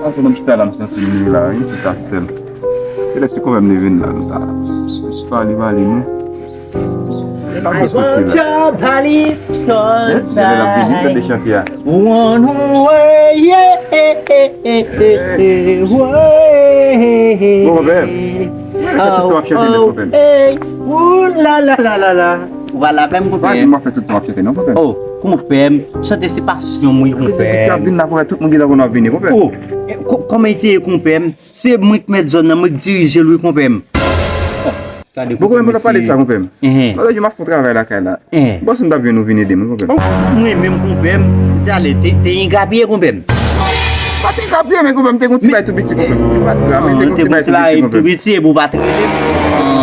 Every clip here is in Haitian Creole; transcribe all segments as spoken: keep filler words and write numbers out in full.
Pandan m chita la, m santi m miyo la, wi, m chita sèl. Kilè si konpè m te vin la, nou ta ti pale, pale, non? Lè n ap soti la. Yes, lè n ap vini, tande chante a. Bon, konpè m. Mwen fè tout tan w ap chante, men konpè m. Ou pa di m w ap fè tout tan w ap chante, non, konpè m. Oh, konpè m, chante se pasyon m, wi, konpè m. Sa vle di, wi, k ap vin la, konpè, tout moun gentan konn w ap vini, konpè m. Oh, eh, ko-, kòman l te ye, konpè m? Se mwen k mèt zòn nan, mwen k dirije l, wi, konpè m. Oh, gade, konpè m, mesye. Bon, konpè m, pa pale sa, konpè m. Enhen. Lòt jou, m ap fè yon travay lakay la. Enhen. Bòs m t ap jwenn ou vin ede m, wi, konpè m. Oh, mwen menm, konpè m, m te ale, te, te engrapiye, konpè m. Pa te engrapiye, men konpè m, te gon ti bagay tou piti, konpè m. Te gon ti bagay tou piti, epi w pa t rele m.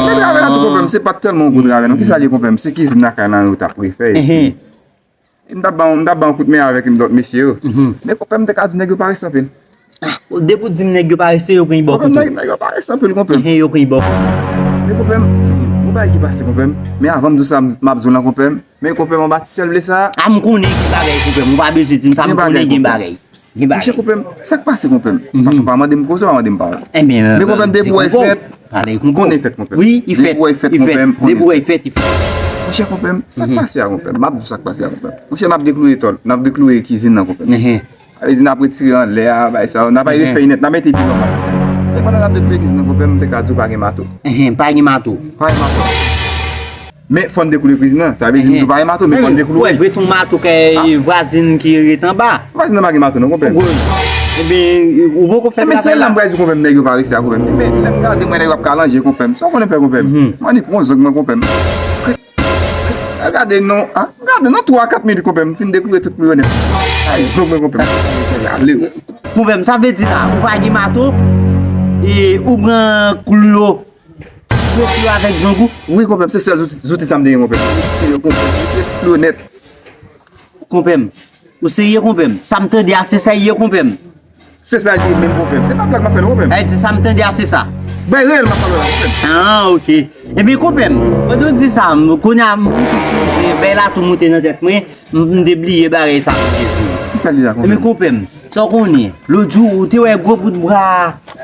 Men travay la tou, konpè m, se pa t tèlman yon gwo travay, non. Kisa l ye, konpè m? Se kizin lakay la, yo t ap refè, epi m t ap ba, m t ap ba yon kout men avèk lòt mesye yo. Men konpè m, m te ka di nèg yo parese anpil. Ah, depi w di m nèg yo parese, yo pran ibòk tou. Nèg, nèg yo parese anpil, konpè m. Enhen, yo pran ibòk. Men konpè m, gon bagay ki pase, konpè m. Men avan m di w sa, m ap di w lan, konpè m. Men konpè m, anba ti syèl ble sa. Ah, m konnen ki bagay, konpè m. Ou pa bezwen di m sa, m konnen gen bagay. Gen bagay. Monchè, konpè m, sa k pase, konpè m? Paske w pa mande m koze, w pa mande m pawòl. Men konpè m, depi w wè fèt, konnen fèt, konpè m. Wi, i fèt. Depi w wè fèt, konpè m, konnen fèt. Monchè, konpè m, sa k pase a, konpè m? M ap di w sa k pase a, konpè m. Monchè, n ap deklouye tòl, n ap deklouye kizin nan, konpè m. Sa vle di n ap retire anlè a, bay sa yo, n ap al refè li nèt, n ap mete pi nòmal. E pandan n ap deklouye kizin nan, konpè m, m te ka di w pa gen mato. Enhen, pa gen mato. Pa gen mato. Men fò n deklouye kizin nan. Sa vle di m di w pa gen mato, men fò n deklouye. Wè, prete yon mato kay vwazin ki ret anba. Vwazin nan pa gen mato non, konpè m. Ebyen, ou poko fè travay la. Ebyen, se la m pral di konpè m, nèg yo parese a, konpè m. Ebyen, lè m gade mwen nèg yo ap kalanje, konpè m. Sa w konnen fè, konpè m? M annik pran zòg mwen, konpè m. Gade non, ah, gade non, twa kat minit, konpè m, m fin deklouye tout klou yo nèt. Ay, zòg mwen, konpè m. Ale. Konpè m, sa vle di la, ou pa gen mato, e ou pran klou yo, ou pran klou yo avèk zòg ou? Wi, konpè m, se sèl zouti, zouti sa m te gen, konpè m. Se yo, konpè m, se klou yo nèt. Konpè m, ou serye, konpè m? Sa m tande a, se sa l ye, konpè m? Se sa l ye menm, konpè m. Se pa blag m ap fè non, konpè m. Ay, di sa m tande a, se sa. Bay reyèl m ap pale w la, konpè m. Ah, ok. Ebyen, konpè m, pandan w di sa, m, kounye a, m, m, bay la tou moute nan tèt mwen, m, m te bliye bagay sa m te di. Kisa l ye la, konpè m? Ebyen, konpè m, sa w konnen, lòt jou, ou te wè gwo bout bra,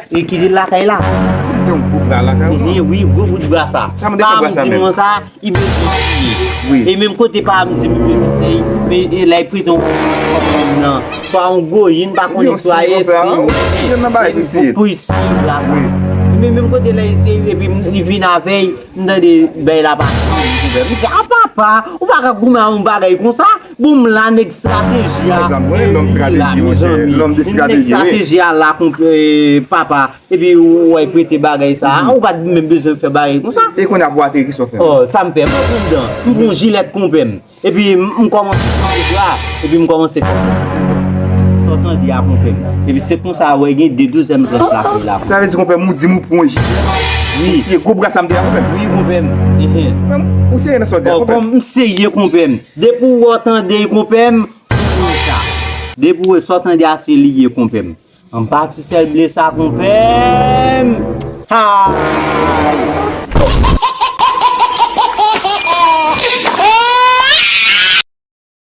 e, ki te lakay la? Ou te yon gwo bra lakay ou, non? Wi, gwo bout bra sa. Sa m te fè bra sa menm? Pa m di mwen sa, li bezwen tiye. Wi. E menm kote pa m di m bezwen fè, men e lè l prete yon kòb nan, swa yon goyin, pa konnen swa e si, pou l siye bra sa. Wi. Men menm kote lè l siye, epi li vin avè l, m tande bèy la pa siye, m di, "A papa, ou pa ka goumen a yon bagay konsa?" Bon, m la, nèg estrateji a, e, li la, mezanmi. Nèg estrateji a la, konpè, e, papa. Epi ou wè prete bagay sa a, ou pa t menm bezwen fè bagay konsa. E kounye a pou ateri, kisa w fè? Oh, sa m fè? M pran anndan, m pran yon jilèt konpè m. Epi m, m kòmanse fè bra, epi m kòmanse fè. Sa w tande a konpè m. Epi se konsa wè gen de dezyèm tranch la fè la. Sa vle di konpè m, ou di m ou pran yon jilèt? Wi. Ou siye gwo bra sa m te a konpè m? Wi, konpè m. Enhen. Konpè m, ou serye nan sa w di a konpè m? Oh, kòm m serye konpè m. Depi w wè w tande konpè m, ou di sa. Depi w wè sa w tande a se li ye konpè m. Anba ti syèl ble sa konpè m. Hay!